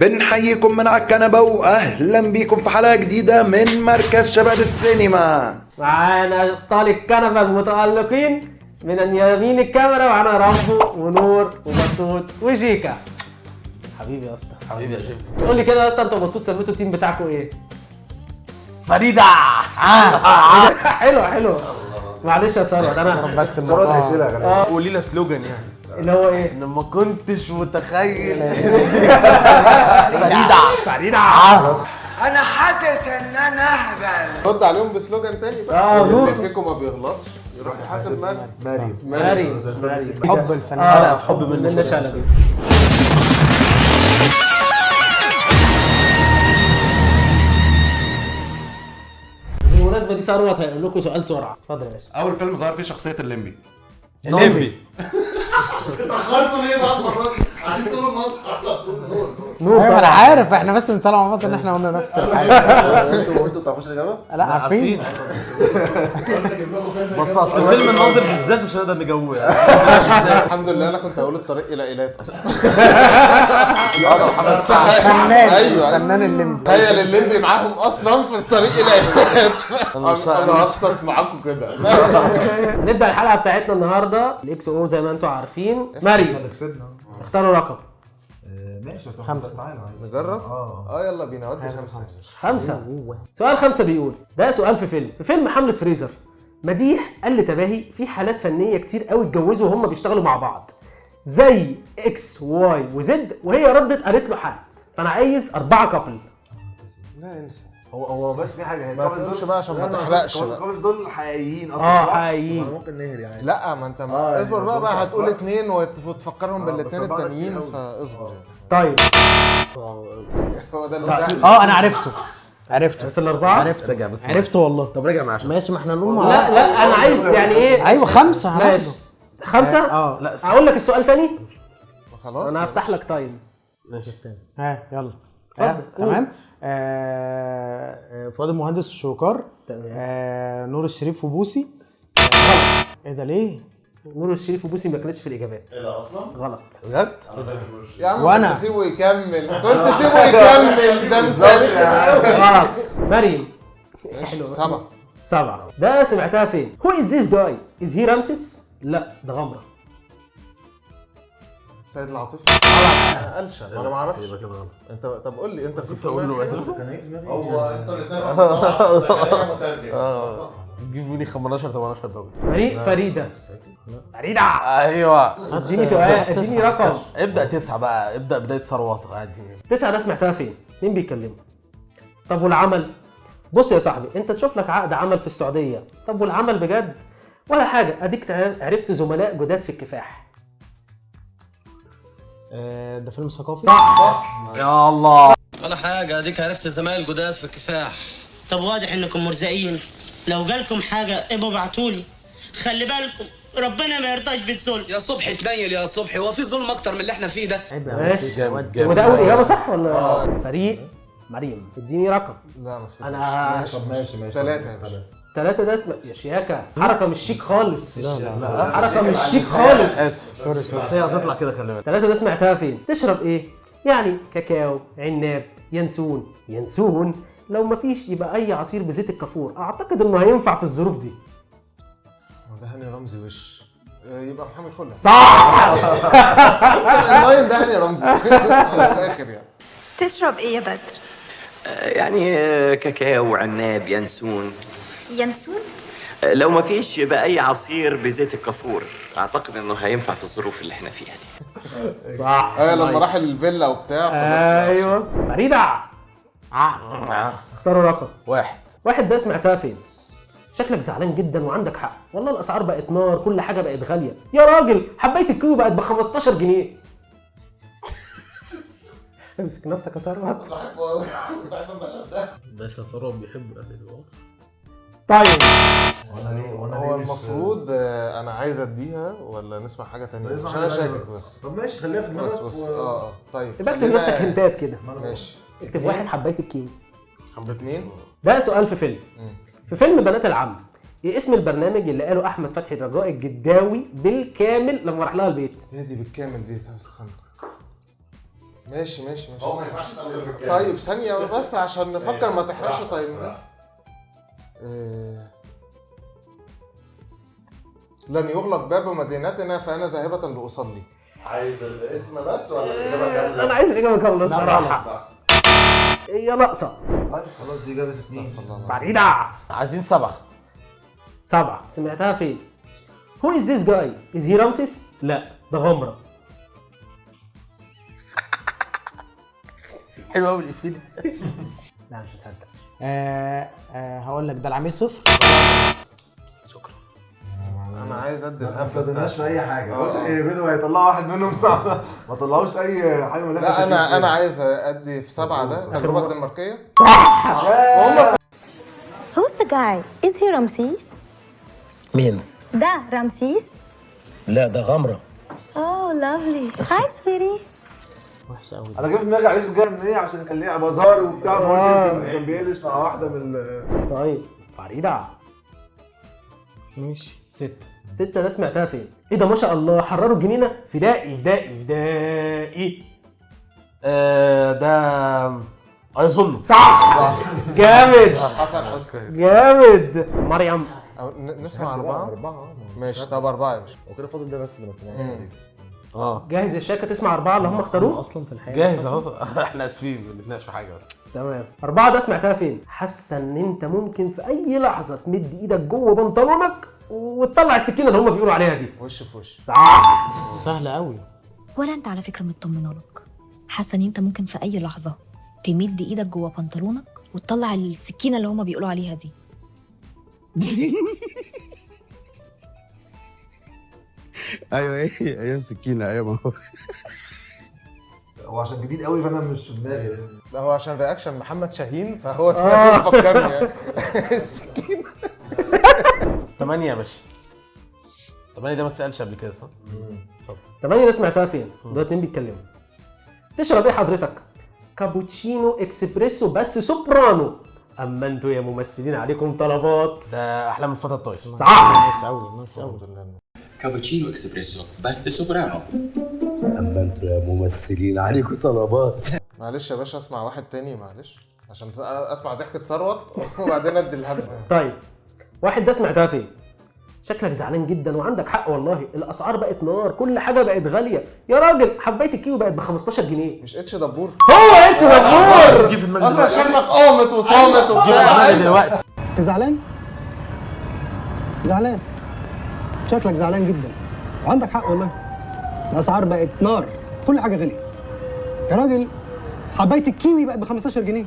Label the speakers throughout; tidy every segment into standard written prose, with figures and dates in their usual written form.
Speaker 1: بنحييكم من على الكنبة واهلا بيكم في حلقة جديدة من مركز شباب السينما.
Speaker 2: معانا ابطال الكنبة المتالقين من يمين الكاميرا، معانا رامبو ونور وبطوط وجيكا. حبيبي يا اسطى،
Speaker 3: حبيبي يا جيمس.
Speaker 2: قول لي كده يا اسطى، انت وبطوط سميتوا ال team بتاعكم ايه؟
Speaker 3: فريدة.
Speaker 2: حلو حلو. معلش يا ثروت، انا
Speaker 4: بس الموضوع
Speaker 5: هيشيلها غالبا.
Speaker 3: قولي لنا slogan يعني
Speaker 2: اللي هو ايه؟
Speaker 3: انا ما كنتش متخيل. فريدة
Speaker 2: فريدة.
Speaker 6: انا حاسس ان انا اهبل.
Speaker 4: رد عليهم ب slogan تاني بقى.
Speaker 2: نور.
Speaker 4: اللي فيكم ما بيغلطش يروح يحاسب مريم.
Speaker 5: مريم
Speaker 2: مريم مريم.
Speaker 4: حب الفنان.
Speaker 3: انا في حب منة
Speaker 2: منة شلبي. بالمناسبة دي ثروت هيقول لكم سؤال سرعة. اتفضل يا باشا.
Speaker 1: اول فيلم ظهر فيه شخصية الليمبي.
Speaker 3: الليمبي.
Speaker 4: اتاخرتوا ليه بقى المرة دي؟ عايزين تقولوا النصر على طول. نور.
Speaker 2: نور.
Speaker 4: ايوه انا
Speaker 2: طبعا.
Speaker 4: عارف، احنا بس بنسال مع بعض ان احنا قلنا نفس الحاجة.
Speaker 5: انتوا ما تعرفوش الاجابة؟
Speaker 4: لا عارفين.
Speaker 3: بس اصل فيلم الناظر بالذات مش هنقدر نجاوبه يعني.
Speaker 7: الحمد لله انا كنت هقول الطريق الى ايلات اصلا.
Speaker 4: فنان.
Speaker 7: ايوه.
Speaker 4: فنان الليمبي.
Speaker 7: تخيل الليمبي معاهم اصلا في الطريق الى ايلات. انا هغطس معاكم كده.
Speaker 2: نبدا الحلقة بتاعتنا النهارده ال XO زي ما انتم عارفين. مريم
Speaker 5: كسبنا.
Speaker 2: اختاروا رقم.
Speaker 5: ماشي يا صاحبي.
Speaker 4: خمسة.
Speaker 5: تعالى عادي.
Speaker 7: نجرب؟
Speaker 5: اه.
Speaker 7: يلا بينا، ودي خمسة.
Speaker 2: خمسة. سؤال خمسة بيقول، ده سؤال في فيلم، في فيلم حملة فريزر، مديح قال لتباهي في حالات فنية كتير قوي اتجوزوا وهم بيشتغلوا مع بعض زي X Y و Z، وهي ردت قالت له حل. فأنا عايز أربعة couple.
Speaker 7: لا انسى.
Speaker 5: هو بس في حاجة، هي
Speaker 7: ما
Speaker 5: ال couples
Speaker 7: تقولش
Speaker 5: دول
Speaker 7: بقى عشان ما
Speaker 5: لا،
Speaker 7: تحرقش بقى.
Speaker 5: ال couples دول حقيقيين اصلا صح؟
Speaker 2: حقيقيين.
Speaker 5: طب ممكن نهري يعني.
Speaker 7: لا ما انت ما
Speaker 5: يعني
Speaker 7: اصبر
Speaker 5: ما
Speaker 7: بقى
Speaker 5: تقولش
Speaker 7: بقى هتقول
Speaker 5: أفكار.
Speaker 7: اتنين وتفكرهم
Speaker 5: بس
Speaker 7: بالاتنين
Speaker 5: أربعة ده كتير
Speaker 7: التانيين
Speaker 5: أوي.
Speaker 7: فاصبر يعني.
Speaker 2: طيب
Speaker 7: هو ده اللي سهل.
Speaker 4: انا عرفته عرفته
Speaker 2: عرفت الأربعة؟
Speaker 4: عرفته.
Speaker 3: راجع بس.
Speaker 4: عرفته والله.
Speaker 3: طب راجع معايا عشان
Speaker 4: ماشي، ما احنا نقول مع
Speaker 2: لا
Speaker 4: بعض.
Speaker 2: لا أنا عايز يعني إيه؟
Speaker 4: ايوه خمسة
Speaker 2: ماشي.
Speaker 4: هناخده.
Speaker 2: خمسة؟
Speaker 4: لا
Speaker 2: أقول لك السؤال تاني؟
Speaker 7: خلاص
Speaker 2: أنا هفتح لك time.
Speaker 3: ماشي.
Speaker 4: ها يلا.
Speaker 2: اتفضل.
Speaker 4: تمام. فؤاد المهندس وشوكار.
Speaker 2: تمام.
Speaker 4: نور الشريف وبوسي. ايه ده ليه؟
Speaker 2: نور الشريف وبوسي ما كانتش في الإجابات.
Speaker 7: ايه ده اصلا؟
Speaker 2: غلط.
Speaker 3: بجد؟
Speaker 7: يا عم
Speaker 4: وأنا.
Speaker 7: كنت سيبه يكمل، كنت سيبه يكمل، ده انت رخم قوي.
Speaker 2: غلط. مريم. حلو.
Speaker 7: سبعة.
Speaker 2: سبعة. ده سمعتها فين؟ Who is this guy? Is he رامسيس؟ لا ده غمرة.
Speaker 7: سيد العاطفي. قلشة ما انا ما اعرفش.
Speaker 3: يبقى كده غلط.
Speaker 7: انت طب قول لي انت في
Speaker 3: كنت اقول له ايه؟
Speaker 5: كان ايه في دماغي؟
Speaker 7: هو انتوا الاثنين.
Speaker 3: جيبوني 15 18 باول.
Speaker 2: فريق فريدة. فريدة.
Speaker 3: ايوه
Speaker 2: اديني سؤال، اديني رقم.
Speaker 3: ابدا تسعة بقى، ابدا بداية ثروات عادي.
Speaker 2: تسعة ده سمعتها فين؟ مين بيكلمه؟ طب والعمل؟ بص يا صاحبي، انت تشوف لك عقد عمل في السعودية. طب والعمل بجد؟ ولا حاجة، اديك عرفت زملاء جداد في الكفاح.
Speaker 4: ده فيلم ثقافي.
Speaker 2: صح.
Speaker 3: يا الله.
Speaker 8: ولا حاجة، اديك عرفت زمايل جداد في الكفاح.
Speaker 9: طب واضح انكم مرزقين، لو جالكم حاجة ابقوا ابعتولي. خلي بالكم ربنا ما يرضاش بالظلم.
Speaker 8: يا صبحي تنيل يا صبحي، هو في ظلم اكتر من اللي احنا فيه ده؟
Speaker 2: ماشي.
Speaker 3: جامد جامد.
Speaker 2: وده أول إجابة صح ولا؟ فريق مريم، اديني رقم.
Speaker 7: لا ما افتكرش.
Speaker 2: أنا-
Speaker 5: طب ماشي ماشي.
Speaker 7: ثلاثة يا باشا.
Speaker 2: ثلاثة ده اسمه يا شياكة، حركة مش شيك خالص. حركة مش شيك خالص.
Speaker 3: اسف
Speaker 4: sorry sorry.
Speaker 3: بس هي هتطلع كده خلي بالك.
Speaker 2: ثلاثة ده سمعتها فين؟ تشرب ايه؟ يعني كاكاو، عناب، ينسون، ينسون، لو مفيش يبقى أي عصير بزيت الكافور، أعتقد إنه هينفع في الظروف دي.
Speaker 7: هو ده هاني رمزي وش يبقى محمد خلع.
Speaker 2: صح.
Speaker 7: ال line ده هاني رمزي بس في الاخر يعني.
Speaker 10: تشرب ايه يا بدر؟
Speaker 11: يعني كاكاو، عناب، ينسون.
Speaker 10: ينسون؟
Speaker 11: لو ما فيش يبقى اي عصير بزيت الكافور، اعتقد انه هينفع في الظروف اللي احنا فيها دي.
Speaker 2: صح.
Speaker 7: ايوه لما راح الفيلا وبتاع فبس.
Speaker 2: ايوه. فريدة. اختاروا رقم.
Speaker 3: واحد.
Speaker 2: واحد ده سمعتها فين؟ شكلك زعلان جدا وعندك حق، والله الاسعار بقت نار، كل حاجة بقت غالية، يا راجل حبايه الكيوي بقت ب 15 جنيه. امسك نفسك يا ثروت.
Speaker 7: بحب المشهد ده.
Speaker 3: باشا ثروت بيحب الاكل.
Speaker 2: طيب
Speaker 7: هو المفروض انا عايز اديها ولا نسمع حاجة تانية؟
Speaker 5: نسمع
Speaker 7: عشان انا
Speaker 5: حاجة تانية.
Speaker 7: شاكك بس.
Speaker 5: طب ماشي خليها في دماغك.
Speaker 7: بس بس طيب
Speaker 2: يبقى اكتب نفسك هنتات كده.
Speaker 7: ماشي.
Speaker 2: اكتب واحد حبايه الكيوي.
Speaker 7: اتنين.
Speaker 2: ده سؤال في فيلم. في فيلم بنات العم، ايه اسم البرنامج اللي قاله احمد فتحي الرجاء الجداوي بالكامل لما راح لها البيت؟
Speaker 7: ايه دي بالكامل دي؟ طب استنى. ماشي ماشي ماشي.
Speaker 4: هو ما ينفعش تقول.
Speaker 7: طيب ثانية بس عشان نفكر، ما تحرقش. طيب لن يغلق باب مدينتنا فأنا ذاهبة لأصلي.
Speaker 4: عايز الاسم بس ولا الإجابة كاملة؟
Speaker 2: أنا عايز الإجابة كاملة الصراحة. هي ناقصة.
Speaker 5: طيب خلاص دي إجابة 2.
Speaker 2: فريدة.
Speaker 3: عايزين 7.
Speaker 2: 7 سمعتها فين؟ Who is this guy? Is he رمسيس؟ لا ده غمرة.
Speaker 3: حلو قوي الإفيه ده.
Speaker 2: لا مش مصدق.
Speaker 12: هقول لك ده العميل 0.
Speaker 3: شكرا.
Speaker 7: انا عايز ادي
Speaker 5: القفله، ما فضلناش في اي حاجة. قلت ايه هيطلعوا واحد منهم، ما طلعوش اي حاجة من.
Speaker 7: لا انا عايز ادي في 7 ده التجربة الدنماركيه.
Speaker 2: صح.
Speaker 10: Who's the guy? Is he رمسيس؟
Speaker 8: مين؟
Speaker 10: ده رمسيس؟
Speaker 8: لا ده غمره.
Speaker 10: Oh lovely. Hi sweetie.
Speaker 12: وحشة قوي.
Speaker 5: انا جه في دماغي عايز جاي منين عشان كان ليه بازار وبتاع، فقلت كان بيقلش مع واحدة من.
Speaker 2: طيب فريدة.
Speaker 12: ماشي 6.
Speaker 2: 6 ده سمعتها فين؟ ايه ده ما شاء الله حرروا الجنينة. فدائي فدائي فدائي.
Speaker 3: ده اظن
Speaker 2: صح. جامد.
Speaker 7: حسن حسني
Speaker 2: جامد. مريم.
Speaker 7: نسمع 4. ماشي طب 4 يا باشا.
Speaker 5: وكده فاضل ده بس اللي ما سمعناش.
Speaker 2: جاهز الشركة تسمع 4 اللي هم اختاروه
Speaker 12: اصلا في الحياة؟
Speaker 3: جاهز اهو. احنا اسفين بنتناقش في حاجة بس.
Speaker 2: تمام. 4 ده سمعتها فين؟ حاسه ان انت ممكن في اي لحظة تمد ايدك جوه بنطلونك وتطلع السكينة اللي هم بيقولوا عليها دي.
Speaker 7: وش في وش.
Speaker 2: صح.
Speaker 12: سهلة قوي.
Speaker 10: ولا انت على فكرة مطمنه لك، حاسه ان انت ممكن في اي لحظة تمد ايدك جوه بنطلونك وتطلع السكينة اللي هم بيقولوا عليها دي.
Speaker 13: ايوه ايه هي السكينة. ايوه ما هو
Speaker 5: هو عشان جديد قوي فانا مش في دماغي.
Speaker 7: لا هو عشان reaction محمد شاهين فهو ده بيفكرني يعني. السكينة.
Speaker 3: 8 يا باشا. 8 ده ما اتسالش قبل كده صح؟ اتفضل.
Speaker 2: 8 ده سمعتها فين؟ دول 2 بيتكلموا. تشرب ايه حضرتك؟ كابوتشينو اكسبريسو بس سوبرانو. اما انتوا يا ممثلين عليكم طلبات.
Speaker 3: ده احلام الفتى الطايش.
Speaker 2: صح.
Speaker 12: nice قوي nice قوي.
Speaker 11: كابوتشينو اكسبريسو بس سوبرانو.
Speaker 13: اما انتوا يا ممثلين عليكم طلبات.
Speaker 7: معلش يا باشا اسمع واحد تاني معلش عشان اسمع ضحكه ثروت وبعدين ادي الهبده.
Speaker 2: طيب واحد ده سمعتها فين؟ شكلك زعلان جدا وعندك حق والله، الاسعار بقت نار، كل حاجة بقت غالية يا راجل. حبايه الكيوي بقت ب 15 جنيه.
Speaker 7: مش اتش دبور؟
Speaker 2: هو اتش دبور.
Speaker 7: اصلا شكلك قامت وصامت وبتاع
Speaker 3: دلوقتي.
Speaker 12: انت زعلان؟ زعلان، شكلك زعلان جدا وعندك حق والله. الاسعار بقت نار، كل حاجة غليت يا راجل. حبايه الكيوي بقت ب 15 جنيه.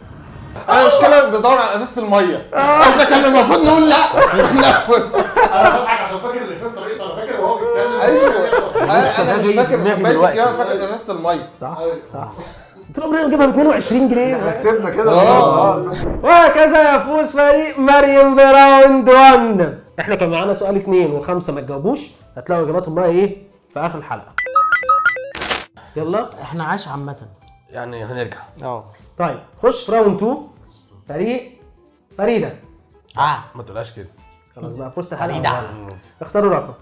Speaker 7: انا مشكلة بدور على ازازة المية. احنا كان المفروض نقول لا من الاول.
Speaker 4: انا بضحك عشان فاكر اللي فات طريقته، انا فاكر وهو بيتكلم.
Speaker 7: ايوه انا مش فاكر حبايه الكيوي، انا فاكر ازازة المية.
Speaker 2: صح صح. طول عمرنا نجيبها ب 22 جنيه.
Speaker 5: احنا كسبنا كده.
Speaker 2: وهكذا يفوز فريق مريم ب round 1. احنا كان معانا سؤال 2 و5 ما تجاوبوش، هتلاقوا اجاباتهم بقى ايه في اخر الحلقة. يلا
Speaker 12: احنا عاش عامة
Speaker 3: يعني هنرجع.
Speaker 2: طيب خش في round 2. فريق فريدة.
Speaker 3: ما تقولهاش كده.
Speaker 2: خلاص بقى فزت الحلقة. فريدة. اختاروا رقم.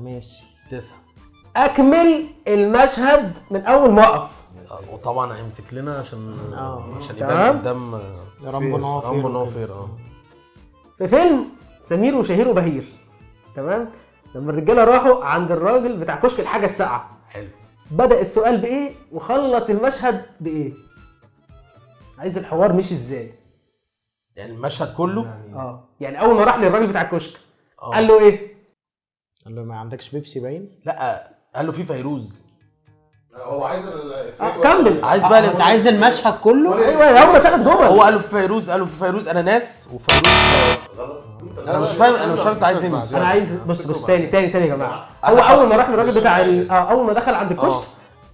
Speaker 12: ماشي
Speaker 3: 9.
Speaker 2: اكمل المشهد من اول موقف.
Speaker 3: وطبعا هيمسك لنا عشان يبان قدام
Speaker 12: رامبو نوفير.
Speaker 3: رامبو نوفير.
Speaker 2: في فيلم سمير وشهير وبهير، تمام، لما الرجالة راحوا عند الراجل بتاع كشك الحاجة الساقعه.
Speaker 3: حلو.
Speaker 2: بدأ السؤال بايه وخلص المشهد بايه؟ عايز الحوار مشي ازاي؟
Speaker 3: يعني المشهد كله؟
Speaker 2: يعني اول ما راح للراجل بتاع الكشك قال له ايه؟
Speaker 12: قال له ما عندكش بيبسي باين؟
Speaker 3: لا قال له في فيروز.
Speaker 4: هو عايز
Speaker 2: كمل.
Speaker 3: عايز بقى
Speaker 12: انت عايز المشهد كله؟
Speaker 2: ايوه هم 3 جمل.
Speaker 3: هو قال له في فيروز، قال له في فيروز اناناس وفيروز.
Speaker 4: غلط.
Speaker 3: انا مش فاهم، انا مش فاهم انت عايز ايه.
Speaker 2: انا عايز بص تاني تاني تاني يا جماعة. هو اول ما راح للراجل بتاع اول ما دخل عند الكشك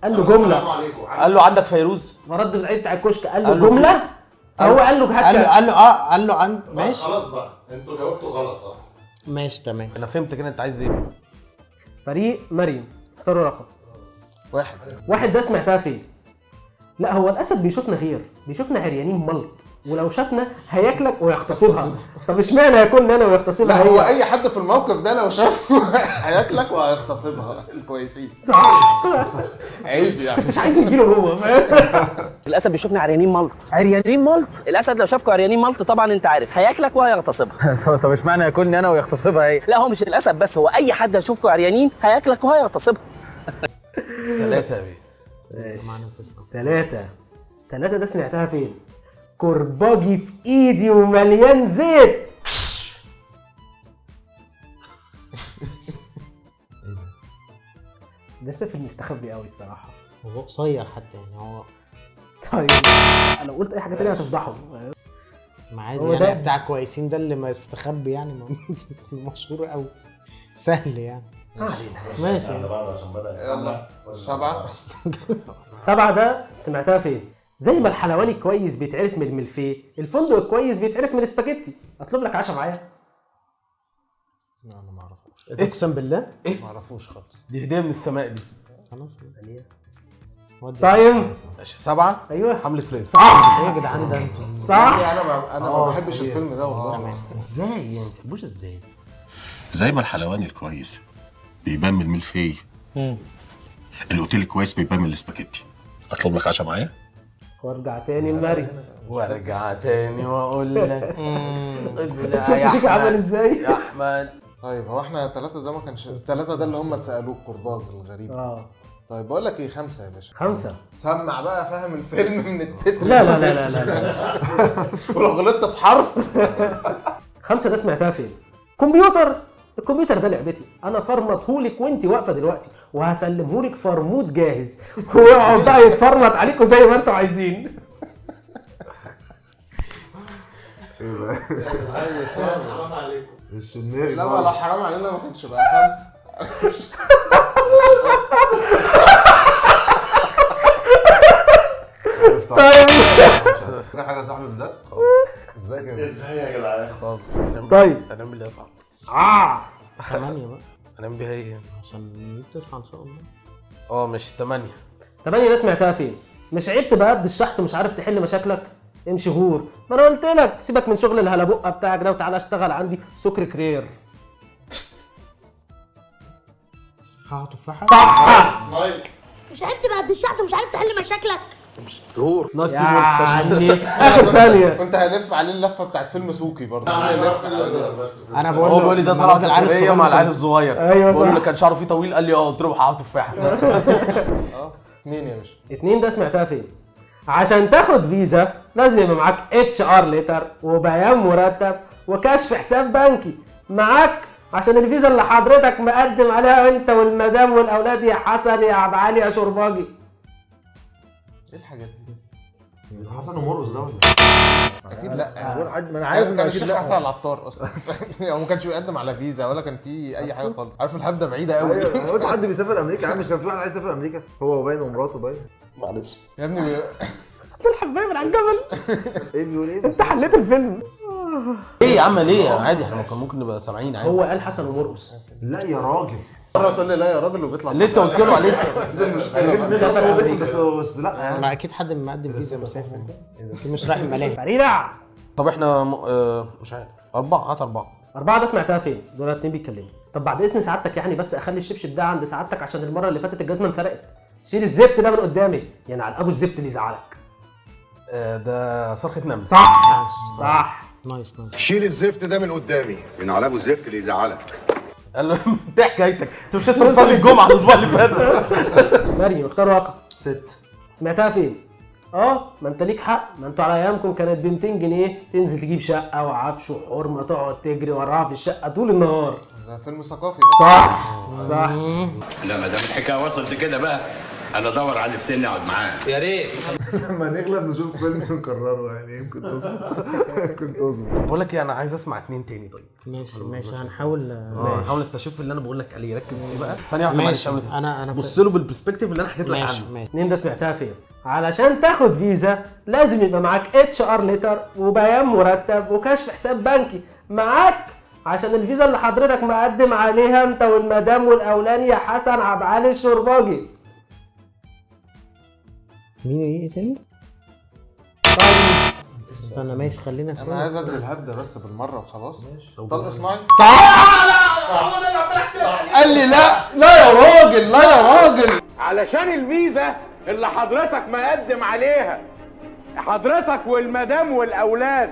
Speaker 2: قال له جملة.
Speaker 3: قال له عندك فيروز؟
Speaker 2: فرد العيد بتاع الكشك قال له جملة، فهو قال له
Speaker 12: قال له قال له عند ماشي
Speaker 4: خلاص بقى انتوا جاوبتوا غلط اصلا.
Speaker 12: ماشي تمام
Speaker 3: انا فهمت كده انت عايز ايه.
Speaker 2: فريق مريم اختاروا رقم
Speaker 7: 1.
Speaker 2: 1 ده سمعتها فين؟ لا هو الاسد بيشوفنا غير، بيشوفنا عريانين ملط. ولو شافنا هياكلك ويغتصبها. طب اشمعنى هياكلني انا ويغتصبها؟
Speaker 7: لا هو اي حد في الموقف ده لو شافه هياكلك وهيغتصبها. الكويسين
Speaker 2: صح.
Speaker 7: عيب يعني،
Speaker 2: مش عايز يجيله هو.
Speaker 9: الاسد بيشوفنا عريانين ملط. عريانين ملط؟ الاسد لو شافكوا عريانين ملط طبعا انت عارف هياكلك وهيغتصبها.
Speaker 8: طب اشمعنى ياكلني انا ويغتصبها هي؟
Speaker 9: لا هو مش الاسد بس، هو اي حد هيشوفكوا عريانين هياكلك وهيغتصبها.
Speaker 3: 3 يا بيه.
Speaker 2: معانا 9. 3 ده سمعتها فين؟ كرباجي في ايدي ومليان زيت. ده سفل مستخبي قوي الصراحة،
Speaker 14: هو قصير حتى يعني هو.
Speaker 2: طيب لو قلت اي حاجة تانية هتفضحه.
Speaker 14: ما عايز يعني بتاع كويسين ده اللي ما استخبي يعني، مشهور قوي سهل يعني.
Speaker 2: ما علينا
Speaker 14: ماشي.
Speaker 7: يلا 7.
Speaker 2: 7 ده سمعتها فين؟ زي ما الحلواني الكويس بيتعرف من الملفيه، الفندق الكويس بيتعرف من الاسباجيتي. اطلب لك عشاء معايا؟
Speaker 7: لا انا ما اعرفوش.
Speaker 14: اقسم بالله
Speaker 3: ايه؟
Speaker 7: ما اعرفوش خالص.
Speaker 3: دي هديه من السماء دي.
Speaker 14: خلاص
Speaker 2: time.
Speaker 3: ماشي 7.
Speaker 2: ايوه
Speaker 3: حملة فريزر.
Speaker 2: صح.
Speaker 14: ايه يا جدعان ده انتوا؟
Speaker 2: صح.
Speaker 7: انا ما بحبش الفيلم ده والله.
Speaker 3: ازاي يعني ما بتحبوش ازاي؟
Speaker 15: زي ما الحلواني الكويس بيبان من الملفيه، الاوتيل الكويس بيبان من الاسباجيتي. اطلب لك عشاء معايا؟
Speaker 2: وارجع تاني المري،
Speaker 3: وارجع تاني واقول لك.
Speaker 2: شفت شيك عمل ازاي
Speaker 3: يا احمد؟
Speaker 7: طيب هو احنا 3 ده ما كانش 3 ده اللي هم اتسالوه الكرباج الغريب. طيب بقول لك ايه، 5 يا باشا.
Speaker 2: 5.
Speaker 7: سمع بقى فاهم الفيلم من التتر.
Speaker 2: لا لا لا لا لا.
Speaker 7: ولو غلطت في حرف.
Speaker 2: 5 ده سمعتها فين؟ كمبيوتر. الكمبيوتر ده لعبتي انا، فرمطهولك وانت واقفة دلوقتي، وهسلمهولك فرموت جاهز، ويقعد بقى يتفرمط عليكم زي ما انتوا عايزين.
Speaker 5: ايه بقى؟
Speaker 4: حرام عليكم.
Speaker 5: مش دماغي.
Speaker 7: لا والله حرام علينا، ما كانش بقى 5.
Speaker 2: طيب
Speaker 5: حاجة يا صاحبي ده خالص. ازاي كده؟
Speaker 4: ازاي يا جدعان؟
Speaker 3: خالص.
Speaker 2: طيب
Speaker 3: هنعمل ايه يا صاحبي؟
Speaker 14: 8 بقى.
Speaker 3: هنعمل بيها ايه يعني؟
Speaker 14: عشان نجيب 9 ان شاء الله.
Speaker 3: ماشي 8.
Speaker 2: 8 ده سمعتها فين؟ مش عيب تبقى قد الشحت ومش عارف تحل مشاكلك؟ امشي غور، ما انا قلت لك سيبك من شغل الهلبقه بتاعك ده وتعالى اشتغل عندي سكر كرير.
Speaker 14: ها تفاحة؟
Speaker 2: صح.
Speaker 7: nice.
Speaker 16: مش عيب تبقى قد الشحت ومش عارف تحل مشاكلك؟
Speaker 3: nice team.
Speaker 2: اخر ثانية
Speaker 7: كنت هلف عليه اللفة بتاعت فيلم سوكي برضه.
Speaker 14: انا بقول
Speaker 3: هو بيقول لي ده طلع العيال الصغير مع العيال الصغير.
Speaker 2: ايوه
Speaker 3: بقول له اللي كان شعره فيه طويل، قال لي قلت له هقعد تفاحة.
Speaker 7: 2 يا باشا.
Speaker 2: 2 ده سمعتها فين؟ عشان تاخد فيزا لازم يبقى معاك HR letter وبيان مرتب وكشف حساب بنكي معاك، عشان الفيزا اللي حضرتك مقدم عليها انت والمدام والاولاد يا حسن يا عبد علي يا شرباجي.
Speaker 7: ايه الحاجات دي؟
Speaker 5: حسن ومرقص ده ولا؟
Speaker 7: اكيد لا.
Speaker 5: بقول حد، ما انا عارف
Speaker 7: ان اكيد لا. حسن العطار اصلا هو ما كانش بيقدم على فيزا ولا كان في اي حاجة خالص. عارف الهبده بعيدة قوي.
Speaker 5: ايوه قلت حد بيسافر امريكا يا عم، مش كان في واحد عايز يسافر امريكا هو باين ومراته باين؟ معلش
Speaker 7: يا ابني
Speaker 2: الحبايه من على الجبل.
Speaker 5: ايه بيقول ايه؟
Speaker 2: انت حليت الفيلم
Speaker 3: ايه يا عم؟ ليه عادي، احنا ممكن نبقى سامعين عادي.
Speaker 2: هو قال حسن ومرقص.
Speaker 5: لا يا راجل،
Speaker 7: مرة تقول لي لا يا راجل وبيطلع
Speaker 3: اللي انت قلت له عليه.
Speaker 7: بس المشكلة
Speaker 5: بس لا يعني
Speaker 14: ما اكيد حد مقدم فيزا مسافر، اكيد مش رايح الملاهي.
Speaker 2: فريدة.
Speaker 3: طب احنا مش عارف. 4. هات 4.
Speaker 2: 4 ده سمعتها فين؟ دول 2 بيتكلموا. طب بعد اذن سعادتك يعني بس اخلي الشبشب ده عند سعادتك عشان المرة اللي فاتت الجزمة انسرقت. شيل الزفت ده من قدامي، يعني على ابو الزفت اللي يزعلك.
Speaker 3: ده صرخة نمل.
Speaker 2: صح صح.
Speaker 14: nice nice.
Speaker 15: شيل الزفت ده من قدامي، من على ابو الزفت اللي يزعلك.
Speaker 3: قال له انت حكايتك، انت مش لسه مصلي الجمعة الاسبوع اللي فات؟
Speaker 2: مريم اختار رقم.
Speaker 5: 6.
Speaker 2: سمعتها فين؟ ما انت ليك حق، ما انتوا على ايامكم كانت ب 200 جنيه تنزل تجيب شقه وعفش وحرمه تقعد تجري وراها في الشقة طول النهار.
Speaker 7: ده فيلم ثقافي.
Speaker 2: صح صح.
Speaker 15: لا ما دام الحكاية وصلت كده بقى انا ادور على اللي في سني اقعد معاه.
Speaker 6: يا ريت
Speaker 5: لما نغلب نشوف فيلم نكرره يعني، يمكن تظبط. يمكن تظبط.
Speaker 3: طب بقول لك ايه، انا عايز اسمع 2 تاني. طيب
Speaker 14: ماشي ماشي، هنحاول
Speaker 3: هنحاول نستشف اللي انا بقول لك عليه. ركز فيه بقى ثانية واحدة
Speaker 14: ماشي.
Speaker 3: معلش.
Speaker 14: انا
Speaker 3: بص له بال perspective اللي انا حكيت لك عنه.
Speaker 14: ماشي.
Speaker 2: 2 ده سمعتها فين؟ علشان تاخد فيزا لازم يبقى معاك HR letter وبيان مرتب وكشف حساب بنكي معاك، عشان الفيزا اللي حضرتك مقدم عليها انت والمدام والاولاد يا حسن عبد علي الشرباجي.
Speaker 14: مين ايه تاني؟
Speaker 2: طيب
Speaker 14: استنى ماشي خلينا.
Speaker 7: انا عايز ادي الهبده بس بالمرة وخلاص. طلق صناعي.
Speaker 3: صح.
Speaker 7: صح. قال لي لا لا يا راجل، لا يا راجل،
Speaker 17: علشان الفيزا اللي حضرتك مقدم عليها حضرتك والمدام والاولاد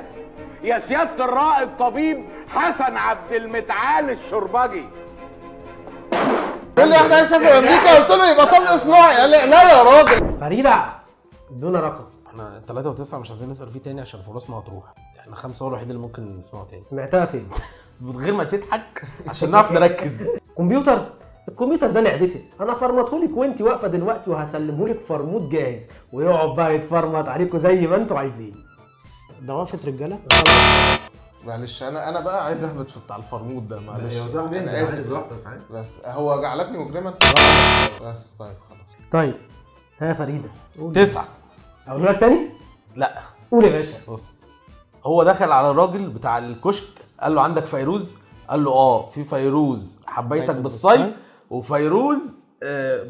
Speaker 17: يا سيادة الرائد طبيب حسن عبد المتعال الشربجي.
Speaker 7: قال لي احنا هنسافر امريكا، قلت له يبقى طلق صناعي، قال لي لا يا راجل.
Speaker 2: فريدة ادونا رقم.
Speaker 3: احنا 3 و9 مش عايزين نسال فيه تاني عشان فرصنا هتروح. احنا 5 هو الوحيد اللي ممكن نسمعه تاني.
Speaker 2: سمعتها فين؟
Speaker 3: من غير ما تضحك عشان نعرف نركز.
Speaker 2: كمبيوتر؟ الكمبيوتر ده لعبتي، انا فرمطهولك وانت واقفة دلوقتي وهسلمهولك فرموت جاهز، ويقعد بقى يتفرمط عليكم زي ما انتوا عايزين.
Speaker 14: ده وقفه رجاله؟
Speaker 7: معلش انا بقى عايز اهبط في بتاع الفرموت ده، معلش
Speaker 5: يا صاحبي
Speaker 7: انا اسف بس هو جعلتني مجرما بس. طيب خلاص.
Speaker 2: طيب ها يا فريدة.
Speaker 3: 9.
Speaker 2: اقول لك تاني؟
Speaker 3: لا
Speaker 2: قول يا باشا.
Speaker 3: بص، هو دخل على الراجل بتاع الكشك قال له عندك فيروز؟ قال له اه في فيروز حبيتك بالصيف وفيروز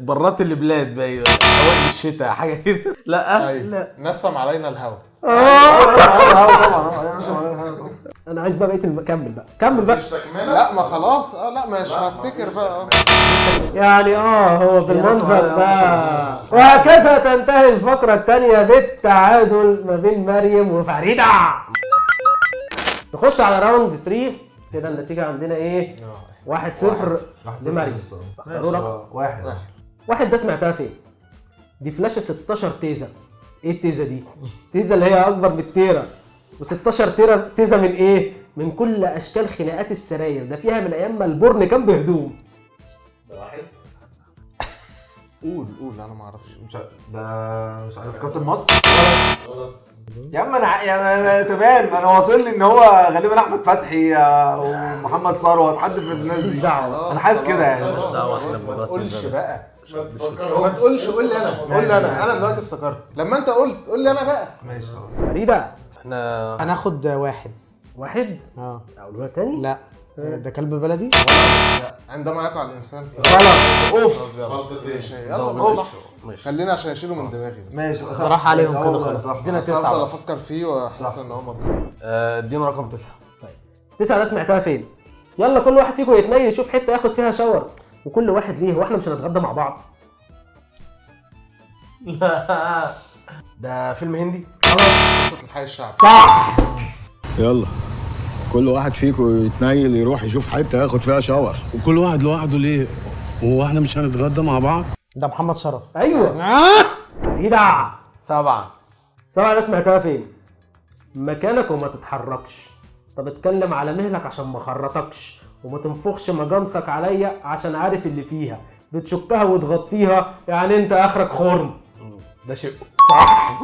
Speaker 3: برات البلاد باين اوائل الشتاء حاجة كده. لا
Speaker 7: لا نسم علينا الهوا.
Speaker 5: طبعا نسم علينا الهوا.
Speaker 2: انا عايز بقى بقية كمل بقى، كمل بقى.
Speaker 7: لا ما خلاص لا مش هفتكر بقى
Speaker 2: يعني. هو بالمنظر ده. وهكذا تنتهي الفقرة الثانية بالتعادل ما بين مريم وفريدة. نخش على round 3 كده. النتيجة عندنا ايه؟ 1-0 لمريم. اختاروا رقم. 1. ده سمعتها فين؟ دي فلاشه 16 تيزا. ايه التيزا دي؟ تيزا اللي هي اكبر من التيرا، و16 تيرا تيزا من ايه؟ من كل اشكال خناقات السراير، ده فيها من ايام ما ال porn كان بهدوم.
Speaker 7: ده واحد. قول قول انا ما اعرفش.
Speaker 5: مش ده مش عارف كابتن مصر. يا عم انا تمام، انا واصل لي ان هو غالبا احمد فتحي ومحمد ثروت، حد في الناس دي. انا حاسس كده يعني.
Speaker 7: ما تقولش بقى، ما تقولش، قول لي انا، قول لي انا. انا دلوقتي افتكرت لما انت قلت، قول لي انا بقى.
Speaker 5: ماشي خلاص.
Speaker 2: فريدة
Speaker 3: احنا
Speaker 14: هناخد 1.
Speaker 2: 1؟ اقوله لك تاني؟
Speaker 14: لا ده كلب بلدي.
Speaker 7: لا عندما يقع الانسان في
Speaker 2: غلط.
Speaker 7: اوف يلا اوف، خلينا عشان اشيله من دماغي.
Speaker 5: ماشي
Speaker 14: راح عليهم كده خلاص.
Speaker 3: ادينا 9.
Speaker 7: افضل افكر فيه واحس ان هو مضمون.
Speaker 3: ادينا رقم 9.
Speaker 2: طيب 9 ده سمعتها فين؟ يلا كل واحد فيكم يتنيل يشوف حتة ياخد فيها شاور، وكل واحد ليه، هو احنا مش هنتغدى مع بعض؟
Speaker 3: لا ده فيلم هندي.
Speaker 7: خلاص. قصة الحي الشعبي.
Speaker 2: صح.
Speaker 18: يلا كل واحد فيكم يتنيل يروح يشوف حتة ياخد فيها شاور.
Speaker 13: وكل واحد لوحده ليه؟ هو احنا مش هنتغدى مع بعض؟
Speaker 14: ده محمد شرف.
Speaker 2: ايوه. فريدة.
Speaker 3: 7.
Speaker 2: 7 ده سمعتها فين؟ مكانك وما تتحركش، طب اتكلم على مهلك عشان ما خرطكش، وما تنفخش مجانسك عليا عشان عارف اللي فيها، بتشكها وتغطيها يعني انت اخرك خرم.
Speaker 3: ده شيء
Speaker 2: صح.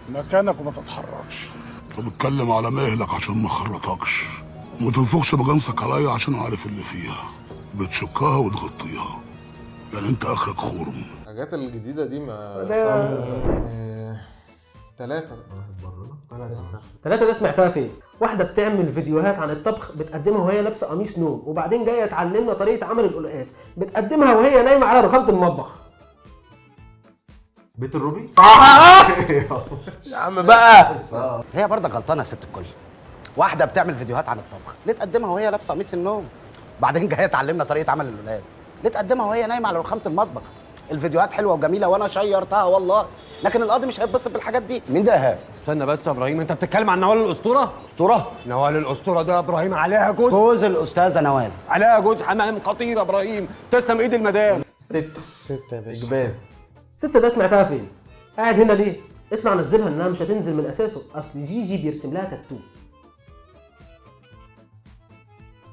Speaker 18: مكانك وما تتحركش، طب اتكلم على مهلك عشان ما خرطكش، وما تنفخش بجنسك عليا عشان عارف اللي فيها، بتشكها وتغطيها يعني انت اخرك خرم.
Speaker 7: الحاجات الجديدة دي ما صعب بالنسبة لي. 3.
Speaker 2: 3 ده سمعتها فين؟ واحدة بتعمل فيديوهات عن الطبخ بتقدمها وهي لابسه قميص نوم، وبعدين جاية تعلمنا طريقه عمل القلقاس، بتقدمها وهي نايمة على رخامه المطبخ.
Speaker 5: بيت الروبي؟
Speaker 3: صح. يا عم بقى
Speaker 19: هي برضه غلطانة يا ست الكل. واحدة بتعمل فيديوهات عن الطبخ، ليه تقدمها وهي لابسه قميص النوم؟ بعدين جاية تعلمنا طريقه عمل القلقاس، ليه تقدمها وهي نايمة على رخامه المطبخ؟ الفيديوهات حلوة وجميلة وانا شيرتها والله، لكن القاضي مش هيتبسط بالحاجات دي. مين ده يا ايهاب؟
Speaker 20: استنى بس يا ابراهيم، انت بتتكلم عن نوال الاسطورة؟
Speaker 19: اسطورة؟
Speaker 20: نوال الاسطورة ده يا ابراهيم عليها جوز،
Speaker 19: جوز الاستاذة نوال
Speaker 20: عليها جوز حمام خطير يا ابراهيم، تسلم ايد المدام.
Speaker 3: 6.
Speaker 14: 6 يا باشا.
Speaker 3: اجباري.
Speaker 2: 6 ده سمعتها فين؟ قاعد هنا ليه؟ اطلع نزلها انها مش هتنزل من اساسه، اصل جيجي بيرسم لها تاتو.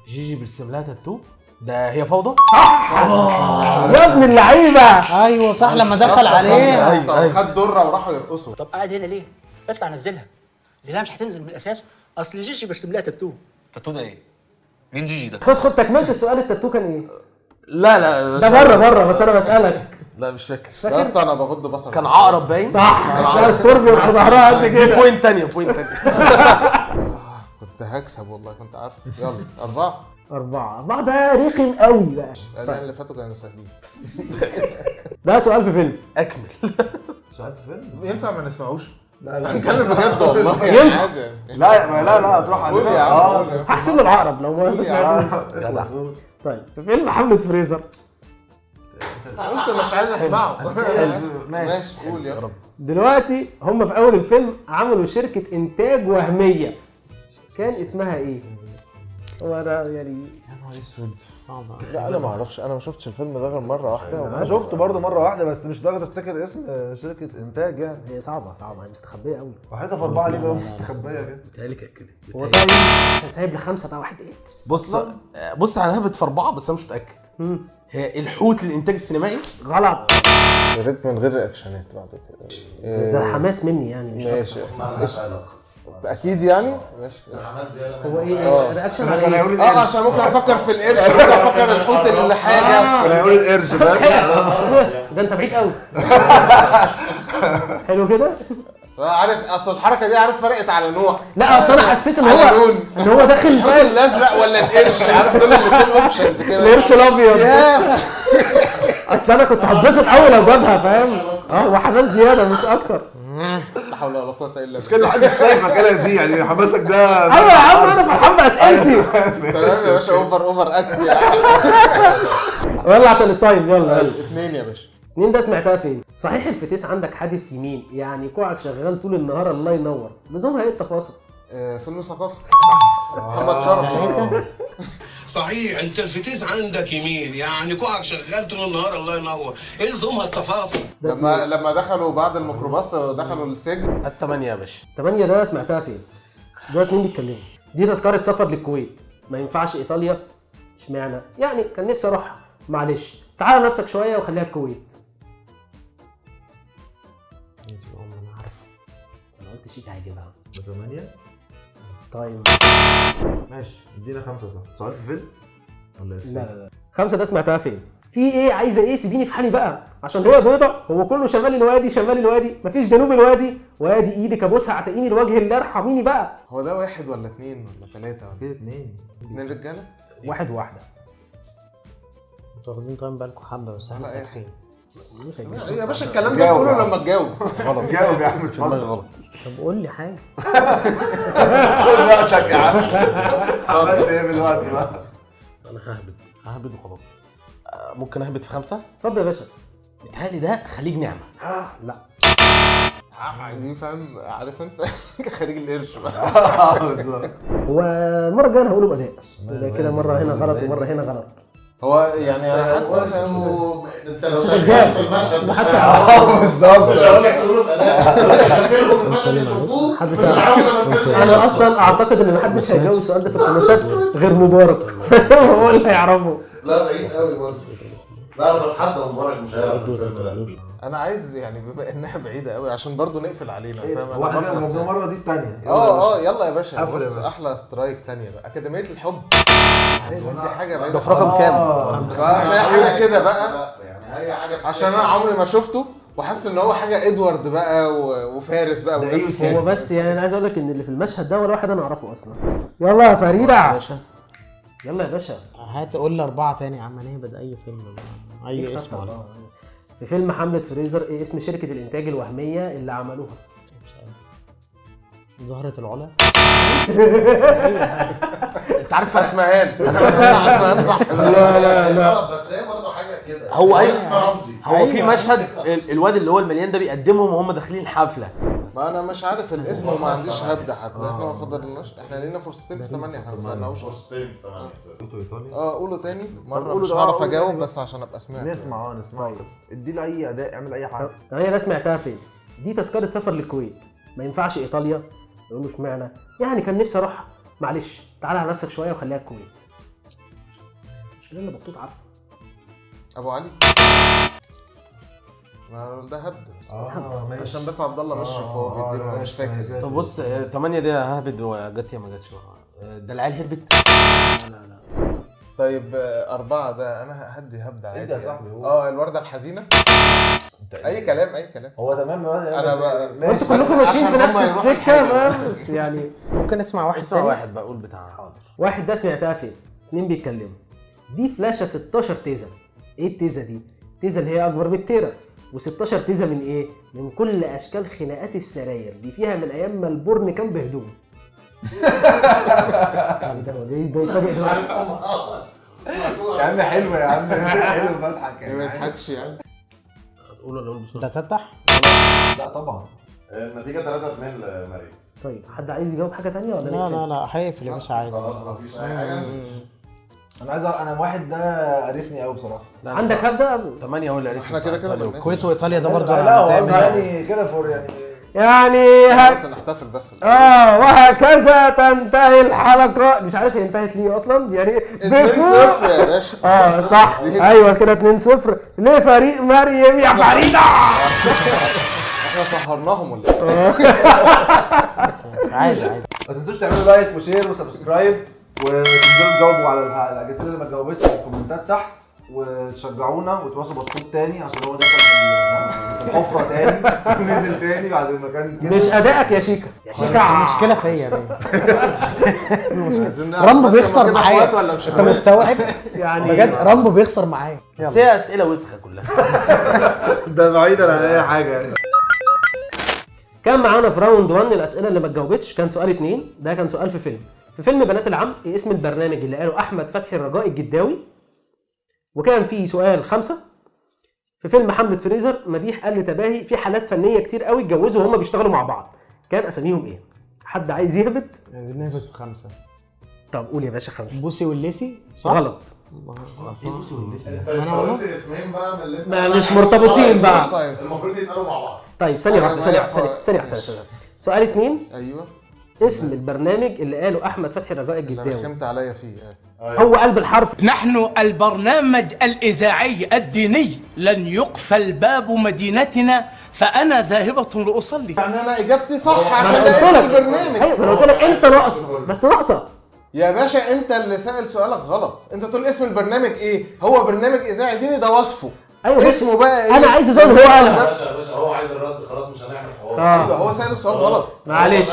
Speaker 3: جيجي بيرسم لها تاتو؟ ده هي فوضى؟
Speaker 2: صح. يا ابن اللعيبة.
Speaker 14: ايوه صح، لما دخل عليه
Speaker 7: ايوه خد دره وراحوا يرقصوا.
Speaker 21: طب قاعد هنا ليه؟ اطلع نزلها لانها مش هتنزل من اساسه، اصل جيجي بيرسم لها تاتو.
Speaker 11: تاتو ده ايه؟ مين جيجي ده؟
Speaker 2: خد تكمله السؤال. التاتو كان ايه؟
Speaker 3: لا لا
Speaker 2: ده بره بره، بس انا بسالك.
Speaker 3: لا مش فاكر.
Speaker 7: يا اسطى انا بغض بصري.
Speaker 3: كان عقرب باين.
Speaker 2: صح. لا scorpion في ظهرها قد كده.
Speaker 3: point ثانية، point ثانية.
Speaker 7: كنت هكسب والله، كنت عارف. يلا 4.
Speaker 2: 4 ده رخم قوي بقى.
Speaker 7: الأداء اللي فاتوا كانوا سهلين.
Speaker 2: ده سؤال في فيلم.
Speaker 3: اكمل.
Speaker 5: سؤال في فيلم
Speaker 7: ينفع ما نسمعوش؟
Speaker 5: لا لا
Speaker 7: هنتكلم بجد والله يعني عادي يعني.
Speaker 5: لا لا لا هتروح
Speaker 7: قول يا عم.
Speaker 2: هحسب له العقرب لو ما سمعتوش. طيب في فيلم حملة فريزر.
Speaker 7: قلت مش عايز اسمعه. ماشي قول يا رب.
Speaker 2: دلوقتي هم في اول الفيلم عملوا شركة انتاج وهمية، كان اسمها ايه؟ هو انا يعني
Speaker 14: يا نهار اسود صعبة.
Speaker 7: لا انا ما اعرفش، انا ما شفتش الفيلم ده غير مرة واحدة.
Speaker 5: انا شفته برضه مرة واحدة بس مش لدرجة افتكر اسم شركة انتاج يعني.
Speaker 2: هي صعبة صعبة، هي مستخبيه قوي.
Speaker 5: وحياتها في 4 ليه بقى مستخبيه كده؟
Speaker 3: بيتهيألي كده.
Speaker 2: هو طيب سايب لخمسة بقى واحد ايه؟
Speaker 3: بص بص انا هبت في 4 بس انا مش متاكد. هي الحوت للانتاج السينمائي؟
Speaker 2: غلط.
Speaker 7: يا ريت من غير reaction ات بعد كده.
Speaker 2: ده حماس مني يعني مش
Speaker 7: ماشي. اكيد يعني ماشي.
Speaker 4: حماس زيادة.
Speaker 2: هو ايه reaction؟
Speaker 5: كان هيقول القرش.
Speaker 7: اصل ممكن افكر في القرش، ممكن افكر الحوت اللي حاجة.
Speaker 5: كان هيقول القرش فاهم.
Speaker 2: ده انت بعيد قوي. حلو كده.
Speaker 7: اصل انا عارف، اصل الحركة دي عارف فرقت على نوع.
Speaker 2: لا اصل انا حسيت ان هو ان هو داخل
Speaker 7: الحوت الازرق ولا القرش، عارف دول الاثنين options كده.
Speaker 2: القرش الابيض. اصل انا كنت هتبسط قوي لو جابها فاهم. وحماس زيادة مش اكتر.
Speaker 7: لا حول ولا قوة الا بالله.
Speaker 5: مش كده محدش شايفك انا زي يعني حماسك ده.
Speaker 2: ايوه يا عم انا فرحان باسئلتي.
Speaker 7: تمام يا باشا، over act يعني.
Speaker 2: يلا عشان ال time. يلا يلا
Speaker 7: 2 يا باشا.
Speaker 2: 2 ده سمعتها فين؟ صحيح الفتيس عندك حادف يمين، يعني كوعك شغال طول النهار الله ينور، لزومها ايه التفاصيل؟
Speaker 7: فيلم ثقافي. صح. محمد شرف.
Speaker 1: صحيح انت الفتيس عندك يمين، يعني كوعك شغال طول النهار الله ينور، ايه لزومها التفاصيل؟
Speaker 7: لما دخلوا بعد الميكروباص دخلوا السجن.
Speaker 3: 8 يا باشا.
Speaker 2: 8 ده سمعتها فين؟ دول 2 بيتكلموا. دي تذكرة سفر للكويت، ما ينفعش ايطاليا، اشمعنى؟ يعني كان نفسي اروح، معلش تعال نفسك شوية وخليها الكويت.
Speaker 14: انا عارفه.
Speaker 2: انا قلت شيك هيجيبها.
Speaker 5: 8
Speaker 2: طيب
Speaker 5: ماشي ادينا 5 صح. سؤال في فيلم ولا ايه؟
Speaker 2: لا لا لا. 5 ده سمعتها فين؟ في ايه عايزه ايه؟ سيبيني في حالي بقى، عشان هو بيضة، هو كله شمال الوادي شمال الوادي، مفيش جنوب الوادي، وادي ايدك ابوسها اعتقيني الوجه اللي ارحميني بقى.
Speaker 7: هو ده 1 ولا 2 ولا 3 ولا
Speaker 5: في 2؟ 2
Speaker 7: رجاله؟
Speaker 2: 1 وواحدة.
Speaker 14: انتوا واخدين time بالكم حبه بس احنا ساكتين.
Speaker 7: يا باشا الكلام ده كله لما تجاوب.
Speaker 3: غلط.
Speaker 5: جاوب يا عم اتفضل.
Speaker 3: غلط.
Speaker 14: طب قول لي حاجة.
Speaker 5: خد وقتك يا عم. عملت ايه بالوقت بقى؟
Speaker 3: انا ههبد وخلاص. ممكن اهبد في 5؟
Speaker 2: اتفضل يا باشا.
Speaker 3: بيتهيألي ده خليج نعمه.
Speaker 2: لا
Speaker 7: عايزين فاهم، عارف انت خليج القرش بقى.
Speaker 5: بالظبط.
Speaker 2: هو المرة الجاية انا هقوله باداء كده، مرة هنا غلط ومرة هنا غلط.
Speaker 7: هو يعني انا حاسس انه
Speaker 4: انت لو شغلت المشهد مش
Speaker 5: بالظبط.
Speaker 4: مش هقول لك تقوله بأداء، لو شغلت لهم المشهد يشوفوه مش هعرف.
Speaker 2: انا اصلا اعتقد ان محدش هيجاوب السؤال ده في الكومنتات غير مبارك. هو اللي هيعرفه.
Speaker 4: لا بعيد قوي برضه. لا انا بتحدى مبارك مش هيعرف الفيلم ده.
Speaker 7: انا عايز يعني بما انها بعيدة قوي عشان برضو نقفل علينا فاهم.
Speaker 5: هو احنا المرة دي الثانية.
Speaker 7: يلا يا باشا. بص احلى strike ثانية بقى، اكاديمية الحب. عايز ادي حاجة بعيدة.
Speaker 3: ده في رقم كام؟
Speaker 7: بس هي حاجة كده بقى
Speaker 4: يعني اي حاجة،
Speaker 7: عشان انا عمري ما شفته وحاسس ان هو حاجة ادوارد بقى وفارس بقى وناس.
Speaker 2: هو بس يعني انا عايز اقول لك ان اللي في المشهد ده ولا واحد انا اعرفه اصلا. يلا يا فريدة. يلا يا باشا.
Speaker 14: هات قول لي 4 تاني يا عم، نهبد اي فيلم اي اسم ولا.
Speaker 2: في فيلم حملة فريزر ايه اسم شركة الانتاج الوهمية اللي عملوها؟
Speaker 14: مش عارف. زهرة العلا.
Speaker 3: انت عارف
Speaker 7: اسمهان. اسمهان صح.
Speaker 2: لا لا لا
Speaker 4: بس هي برضه حاجة كده.
Speaker 3: هو هو في مشهد الواد اللي هو المليان ده بيقدمهم وهم داخلين الحفلة.
Speaker 7: ما انا مش عارف الاسم وما عنديش هبده حتى. احنا ما فضلناش، احنا لينا فرصتين في 8، احنا ما سالناهوش.
Speaker 4: فرصتين في 8.
Speaker 7: قوله تاني مرة مش هعرف اجاوب بس عشان ابقى سمعت.
Speaker 5: نسمع نسمع. ادي له اي اداء، اعمل اي حاجة.
Speaker 2: 8 ده سمعتها فين؟ دي تذكره سفر للكويت، ما ينفعش ايطاليا، يقول له اشمعنى؟ يعني كان نفسي اروح، معلش تعالى على نفسك شوية وخليها الكويت. مش اللي بطوط عارفه.
Speaker 7: ابو علي. ما ده هبد. عشان بس عبد الله مشرف هو بيديله، مش فاكر.
Speaker 3: طب بص 8 دي ههبد وجت يا ما جاتش. ده العيال هربت.
Speaker 2: لا لا لا.
Speaker 7: طيب 4 ده انا هدي هبد عادي
Speaker 5: يا صاحبي.
Speaker 7: الورده الحزينة. اي كلام اي كلام.
Speaker 5: هو تمام.
Speaker 7: انا
Speaker 2: انتوا كلكم ماشيين في نفس السكة بس يعني.
Speaker 14: ممكن نسمع واحد
Speaker 3: تاني. واحد بقول بتاع. حاضر.
Speaker 2: 1 ده سمعتها فين؟ 2 بيتكلموا. دي فلاشه 16 تيزا. ايه التيزا دي؟ تيزا اللي هي اكبر من التيرا. و16 تيزا من ايه؟ من كل اشكال خناقات السراير دي، فيها من ايام ما ال porn كان بهدوم.
Speaker 5: يا عم حلو يا عم، حلو بضحك يعني.
Speaker 7: ما يضحكش يعني.
Speaker 3: هتقول ولا اقول بسرعة؟
Speaker 14: ده تتح؟
Speaker 5: لا طبعا.
Speaker 4: النتيجة 3-2 لمريم.
Speaker 2: طيب حد عايز يجاوب حاجة ثانية ولا
Speaker 14: لا لا لا هيقفل يا باشا عادي.
Speaker 4: خلاص مفيش اي حاجة.
Speaker 5: انا عايز انا واحد ده قرفني قوي بصراحة.
Speaker 2: عندك هبدا
Speaker 3: 8 هو اللي عرفني.
Speaker 7: احنا كده كده
Speaker 14: الكويت وايطاليا ده برضه
Speaker 5: انا يعني كده for يعني
Speaker 7: بس نحتفل بس.
Speaker 2: وهكذا تنتهي الحلقة. مش عارف هي انتهت ليه اصلا يعني.
Speaker 7: 2-0 يا باشا.
Speaker 2: صح ايوه كده 2-0 لفريق مريم يا فريدة.
Speaker 7: احنا سهرناهم ولا ايه؟
Speaker 14: عادي عادي.
Speaker 5: ما تنسوش تعملوا like و share و subscribe، وتنزلوا تجاوبوا على الاسئلة اللي ما اتجاوبتش في الكومنتات تحت، وتشجعونا وتواصلوا بطوط تاني عشان هو دخل في الحفرة تاني ونزل تاني بعد ما كان كسب.
Speaker 2: مش ادائك يا شيكا يا شيكا،
Speaker 14: المشكلة فيا المشكلة. رامبو بيخسر معايا، انت مستوعب يعني؟ بجد رامبو بيخسر معايا.
Speaker 3: بس هي اسئلة وسخة كلها.
Speaker 5: ده بعيدا عن اي حاجة يعني.
Speaker 2: كان معانا في round 1 الاسئلة اللي ما اتجاوبتش كان سؤال 2، ده كان سؤال في فيلم بنات العم، ايه اسم البرنامج اللي قاله احمد فتحي الرجاء الجداوي؟ وكان في سؤال 5 في فيلم حملة فريزر، مديح قال لتباهي في حالات فنية كتير قوي اتجوزوا وهم بيشتغلوا مع بعض، كان اساميهم ايه؟ حد عايز يهبط؟
Speaker 14: عايزين نهبط في 5.
Speaker 2: طب قول يا باشا 5.
Speaker 14: بوسي والليسي صح؟
Speaker 2: غلط.
Speaker 4: بوسي والليسي انت قلت اسمين بقى من اللي انت
Speaker 2: ما مش مرتبطين بقى.
Speaker 7: طيب
Speaker 4: المفروض يتقالوا مع بعض.
Speaker 2: طيب ثانية واحدة ثانية واحدة ثانية. سؤال 2.
Speaker 7: ايوه
Speaker 2: اسم البرنامج اللي قاله احمد فتحي الرجاء الجداوي
Speaker 7: اللي رخمت عليا فيه.
Speaker 2: هو قلب الحرف.
Speaker 10: نحن البرنامج الإذاعي الديني لن يقفل باب مدينتنا فأنا ذاهبة لأصلي.
Speaker 7: يعني أنا إجابتي صح عشان ده اسم البرنامج.
Speaker 2: أيوه أنا قلت لك أنت ناقص بس ناقصة
Speaker 7: يا باشا. أنت اللي سأل سؤالك غلط. أنت تقول اسم البرنامج إيه؟ هو برنامج إذاعي ديني ده وصفه.
Speaker 2: أيوه
Speaker 7: اسمه بقى إيه؟
Speaker 2: أنا عايز أزود هو قالها.
Speaker 4: يا باشا هو عايز الرد خلاص مش هنعمل حوار.
Speaker 7: ايوه هو سأل السؤال غلط.
Speaker 2: معلش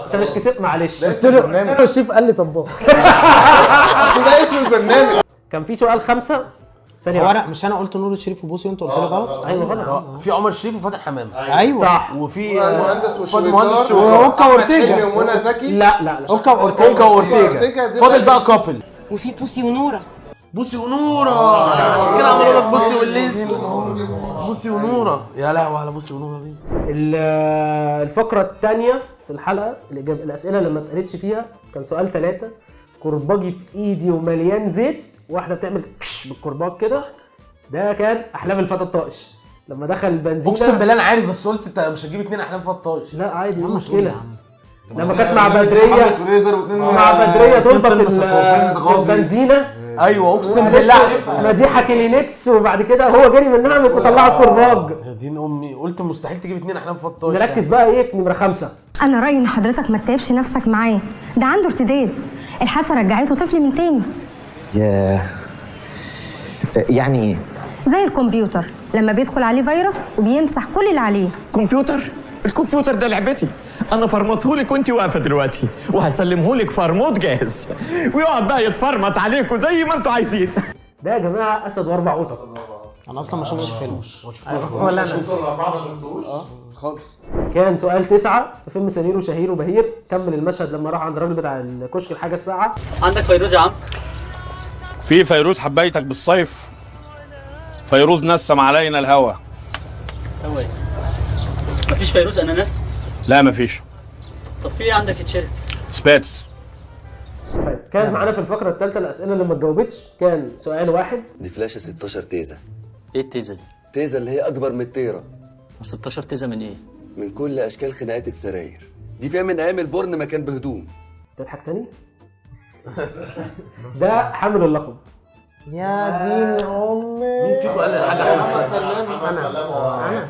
Speaker 2: انت مش كسبت معلش.
Speaker 7: ده اسم البرنامج.
Speaker 14: قلت له الشيف قال لي طباخ.
Speaker 7: اصل ده اسم البرنامج.
Speaker 2: كان في سؤال 5 ثانية.
Speaker 14: هو انا مش انا قلت نور الشريف وبوسي وانت قلت لي غلط؟
Speaker 2: ايوه غلط.
Speaker 3: في عمر شريف وفاتن حمامة.
Speaker 14: ايوه
Speaker 2: صح.
Speaker 3: وفي
Speaker 7: مهندس وشويكار
Speaker 14: واوكا اورتيجا
Speaker 7: ومنى زكي.
Speaker 2: لا لا لا
Speaker 14: اوكا اورتيجا.
Speaker 3: فاضل بقى couple.
Speaker 22: وفي بوسي ونورة.
Speaker 3: بوسي ونورة عشان كده عملوا لك بوسي والليسي. بوسي ونورة يا لهوي على بوسي ونورة دي.
Speaker 2: الفقرة الثانية في الحلقة الأسئلة اللي ما اتقالتش فيها كان سؤال 3، كرباجي في إيدي ومليان زيت، واحدة بتعمل بالكرباج كده، ده كان أحلام الفتى الطائش لما دخل البنزينة.
Speaker 3: أقسم بالله أنا عارف بس قلت أنت مش هتجيب 2 أحلام فتى الطائش.
Speaker 2: لا عادي إيه المشكلة؟ لما كانت مع بدرية، مع بدرية طلبة في البنزينة.
Speaker 3: ايوه اقسم بالله عارفها.
Speaker 2: مديحه كلينكس وبعد كده هو جري منها وطلع الكرباج.
Speaker 3: يا دين امي قلت مستحيل تجيب 2 احلام فطاش.
Speaker 2: نركز بقى ايه في نمره 5.
Speaker 23: انا رايي ان حضرتك ما تتعبش نفسك معاه، ده عنده ارتداد، الحادثة رجعته طفل من تاني.
Speaker 11: ياه يعني ايه؟
Speaker 23: زي الكمبيوتر لما بيدخل عليه فيروس وبيمسح كل اللي عليه.
Speaker 11: كمبيوتر؟ الكمبيوتر ده لعبتي، انا فرمتهولك وانت واقفة دلوقتي وهسلمهولك فرموت جاهز، ويقعد بقى يتفرمط عليكم زي ما انتوا عايزين.
Speaker 2: ده يا جماعة اسد واربع قطط.
Speaker 14: انا اصلا ما شفتش فيلم.
Speaker 2: ولا انا
Speaker 4: الاربعة ما شفتوش
Speaker 7: خالص.
Speaker 2: كان سؤال 9 في فيلم سمير وشهير وبهير، كمل المشهد لما راح عند الراجل بتاع الكشك الحاجة الساعة.
Speaker 21: عندك فيروز يا عم؟
Speaker 17: في فيروز حبيتك بالصيف، فيروز نسم علينا الهوى.
Speaker 21: هو ايه؟ مفيش فيروز اناناس؟
Speaker 17: لا مفيش.
Speaker 21: طب في ايه عندك يتشرب؟
Speaker 17: سباتس.
Speaker 2: طيب كان معانا في الفقرة الثالثة الاسئلة اللي ما اتجاوبتش كان سؤال 1.
Speaker 24: دي فلاشه 16 تيزه.
Speaker 21: ايه التيزه دي؟
Speaker 24: تيزه اللي هي اكبر من التيره.
Speaker 21: 16 تيزه من ايه؟
Speaker 24: من كل اشكال خناقات السراير. دي فيها من ايام ال porn ما كان بهدوم.
Speaker 2: تضحك تاني؟ ده حامل اللقب.
Speaker 14: يا دين امي.
Speaker 3: مين فيكم قال حاجة؟
Speaker 7: محمد سلام.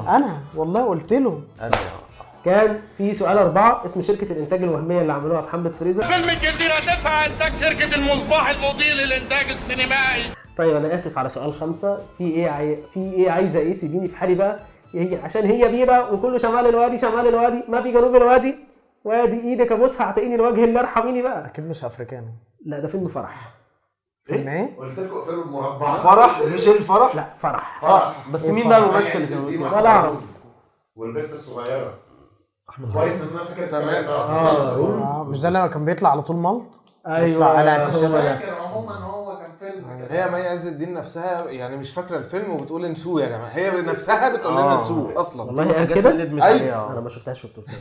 Speaker 14: انا والله قلت له
Speaker 3: انا صح.
Speaker 2: كان في سؤال 4، اسم شركة الانتاج الوهمية اللي عملوها في حمله فريزر.
Speaker 17: فيلم الجزيرة 9 انتاج شركة المصباح المضيء للانتاج السينمائي.
Speaker 2: طيب انا اسف على سؤال 5. في ايه في ايه عايزه ايه؟ سيبيني في حالي بقى، هي عشان هي بيره وكله شمال الوادي شمال الوادي ما في جنوب الوادي، وادي ايدك ابوسها اعتقيني الوجه اللي ارحميني بقى.
Speaker 14: اكيد مش افريكانو.
Speaker 2: لا ده فيلم فرح.
Speaker 14: فيلم ايه؟
Speaker 7: قلت لكم اقفلوا المربع.
Speaker 5: فرح مش الفرح؟
Speaker 2: لا فرح.
Speaker 7: فرح.
Speaker 3: بس مين بقى الممثل اللي كان بيقول كده؟
Speaker 2: ولا اعرف.
Speaker 7: والبنت الصغيرة. كويس ان انا فاكر الثلاثة
Speaker 14: اصلا. مش ده اللي كان بيطلع على طول ملط؟
Speaker 2: ايوه
Speaker 14: انا انتشر.
Speaker 7: فاكر عموما هو كان فيلم كده. هي مي عز الدين نفسها يعني مش فاكره الفيلم وبتقول انسوه يا جماعة، هي نفسها بتقول لنا انسوه اصلا.
Speaker 2: والله قال كده؟
Speaker 7: ايوه
Speaker 2: انا ما شفتهاش في التركية.